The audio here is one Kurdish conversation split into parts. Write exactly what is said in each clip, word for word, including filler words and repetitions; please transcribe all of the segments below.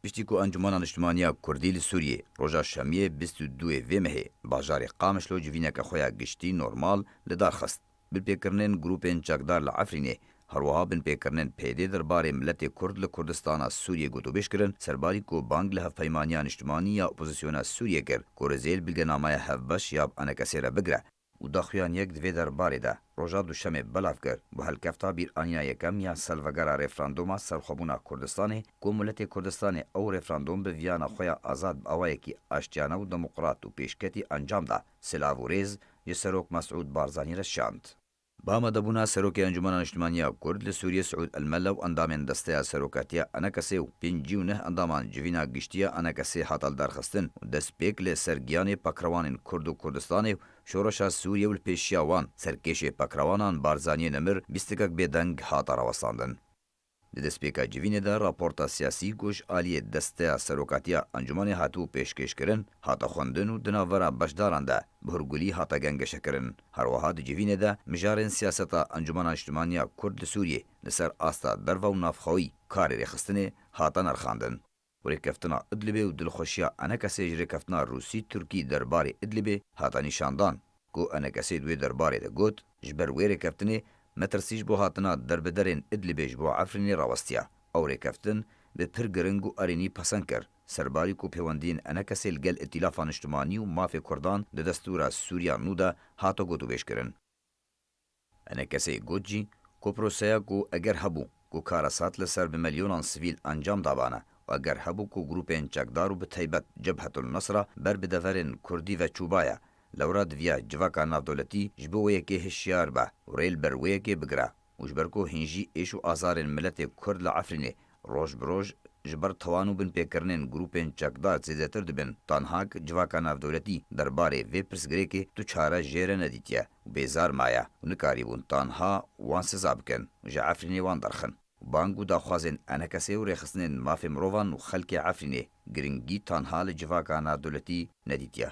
Piştî ku Encûmena Niştimanî ya Kurdî li Sûriyê roja Şemiyê bîst û duyê vê mehê bajarê Qamişlo civîneke xwe ya giştî normal li dar xist, binpêkirinên grûpên çekdar li Efrînê, herwiha binpêkirinên P D derbarê miletê Kurd li Kurdistana Sûriyê gotûbêj kirin, serbarî ku bang li Hevpeymaniya Niştimanî ya Opozisyona Sûriyê kir ku Rizêl belgenameya hevbeş ya bi enekesê re bigire û daxuyaniyek di vê derbarê de roja Duşemê belav kir, bi helkefta bîranîna yekem ya salvegera referandûma serxwebûna Kurdistanê ku miletê Kurdistanê ew referandûm bi viyana xwe ya azad bi awayekî aştiyane û demokrat û pêşketî encam da, silav û rêz ji Serok Mesûd Barzanî re şand. Bi amadebûna Serokê Encûmena Niştimanî ya Kurd li Sûriyê Siûd Elmella û endamên Desteya Serokatiya Enekesê û pêncî û neh endaman civîna giştî ya Enekesê hate lidarxistin û destpêk li ser giyanê pakrewanên Kurd û Kurdistanê û şoreşa Sûriyê û li pêşiya wan serkêşê pakrewanan Barzaniyê Nemir bîstikek bêdeng hate rawestandin. Di destpêka civînê de raporta siyasî ku ji aliyê Desteya Serokatiya Encûmenê hatibû pêşkêşkirin, hate xwendin û di navbera beşdaran de bi hûrgulî hate gengeşekirin. Her wiha di civînê de mijarên siyaseta Encûmena Niştimanî ya Kurd li Sûriyê li ser asta derve û navxweyî karê rêxistinê hate nirxandin. Û rêkeftina Idlibê û dilxweşiya Enekesê ji rêkeftina Rûsî-Tirkî derbarê Idlibê hate nîşandan ku Enekesê di wê derbarê de got, ji ber wê rêkeftinê metirsî ji bo hatina derbiderên Idlibê ji bo Efrînê rawestiya. Ew rêkeftin bi pir giring û erênî pesend kir, serbarî ku pêwendiyên Enekesê li gel Îtîlafa Niştimanî û mafê Kurdan di destûra Sûriya nû de hate gotûbêjkirin. Enekesê got jî ku proseya ku eger hebû ku karesat li ser bi milyonan sivîl encam dabana û eger hebû ku grûpên çekdar û bi taybet Cebhetul Nusra ber bi deverên Kurdî ve çûbaye, lewra diviya civaka navdewletî ji bo wê yekê hişyar be û rê li ber wê yekê bigire û ji ber ku hîn jî êş û azarên miletê Kurd li Efrînê roj bi roj ji ber tawan û binpêkirinên grûpên çekdar zêdetir dibin, tanha civaka navdewletî derbarê vê pirsgirêkê tu çare jê re nedîtiye û bêzar maye û nikarîbûn tanha wan siza bikin û ji Efrînê wan derxin. Bang û daxwazên Enekesê û rêxistinên mafê mirovan û xelkê Efrînê giringî tanha li civaka navdewletî nedîtiye.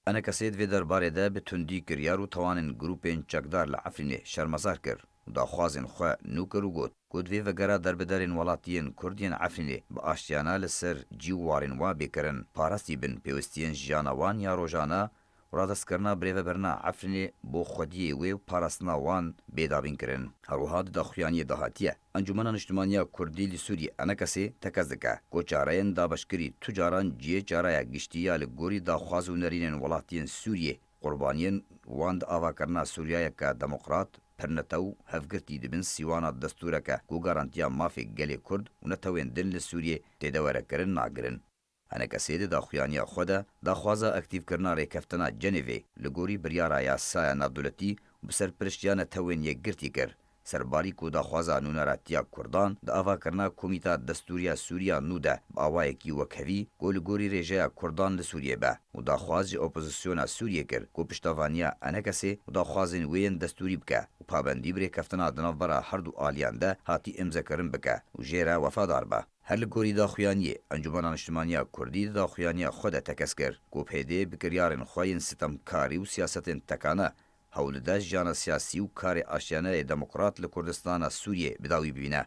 Enekesê di vê derbarê de bi tundî kiryar û tawanên grûpên çekdar li Efrînê şermezar kir û daxwazên xwe nû kir û got ku di vê vegera derbiderên welatiyên Kurd yên Efrînê bi aştiyane li ser cî û warên wan bê kirin, parastî bin pêwistiyên jiyana wan ya rojane û radestkirina birêvebirina Efrînê bo xwediyê wê û parastina wan bê dabînkirin. Her wiha di daxuyaniyê de hatiye, Encûmena Niştimanî ya Kurdî li Sûriyê, Enekesê, tekez dike ku çareyên dabeşkirî tu caran cihê çareya giştî ya li gorî daxwaz û nerînên welatiyên Sûriyê, qurbaniyên wan di avakirina Sûriyayeke demokrat, pirnetew, hevgirtî dibin sîwana destûreke ku garantiya mafê gelê Kurd û netewên din li Sûriyê têdewerekirin nagirin. Enekesê di daxuyaniya xwe de daxwaza aktîvkirina rêkeftina Cenêvê li gorî biryara yasaya navdewletî û bi serpiriştiya Netewên Yekgirtî kir, serbarî ku daxwaza nûneratiya Kurdan di avakirina Komîta Destûrî ya Sûriya nû de bi awayekî wekhevî ku li gorî rêjeya Kurdan li Sûriyê be û daxwaz ji opozisyona Sûriyê kir ku piştevaniya Enekesê û daxwazên wê yên destûrî bike û pabendî bi rêkeftina di navbera herdu aliyan de hatî îmzekirin bike û jê re wefadar be. Her li gorî daxuyaniyê, Encûmena Niştimanî ya Kurdî di daxuyaniya xwe de tekez kir ku P D bi kiryarên xwe yên sitemkarî û siyasetên tekane hewl dide jiyana siyasî û karê aştiyane yê demokrat li Kurdistana Sûriyê bi dawî bibîne.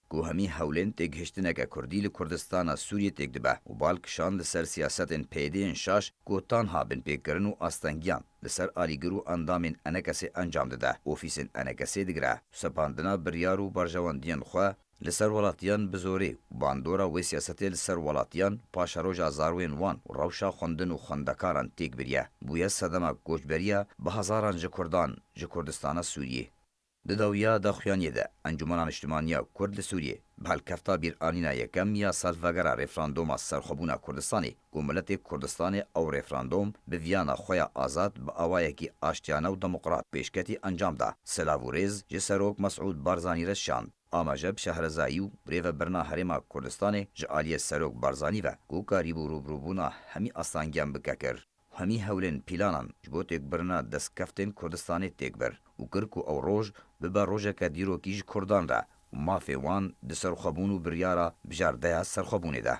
Ku hemî hewlên têgihiştineke Kurdî li Kurdistana Sûriyê têk dibe û bal kişand li ser siyasetên P D yên şaş ku tanha binpêkirin û astengiyan li ser alîgir û endamên Enekesê encam dide, ofîsên Enekesê digire û sepandina biryar û berjewendiyên xwe li ser welatiyan bi zorê û bandora wê siyasetê li ser welatiyan paşeroja zarwên wan û rewşa xwendin û xwendekaran têk biriye, bûye sedema koçberiya bi hezaran ji Kurdan ji Kurdistana Sûriyê. Di dawiya daxuyaniyê de, Encûmena Niştimanî ya Kurd li Sûriyê bi helkefta bîranîna yekem ya salvegera referandûma serxwebûna Kurdistanê, ku miletê Kurdistanê ew referandûm bi viyana xwe ya azad bi awayekî aştiyane û demokrat pêşketî encam da, silav û rêz ji Serok Mesûd Barzanî re şand. Amaje bi şehrezayî û birêvebirina Herêma Kurdistanê ji aliyê Serok Barzanî ve ku karîbû rûbirûbûna hemî astengiyan bike kir. Hemî hewlên pîlanan ji bo têkbirina destkeftên Kurdistanê têk bir û kir ku ew roj bibe rojeke dîrokî ji Kurdan re û mafê wan di serxwebûn û biryara bijardeya serxwebûnê de.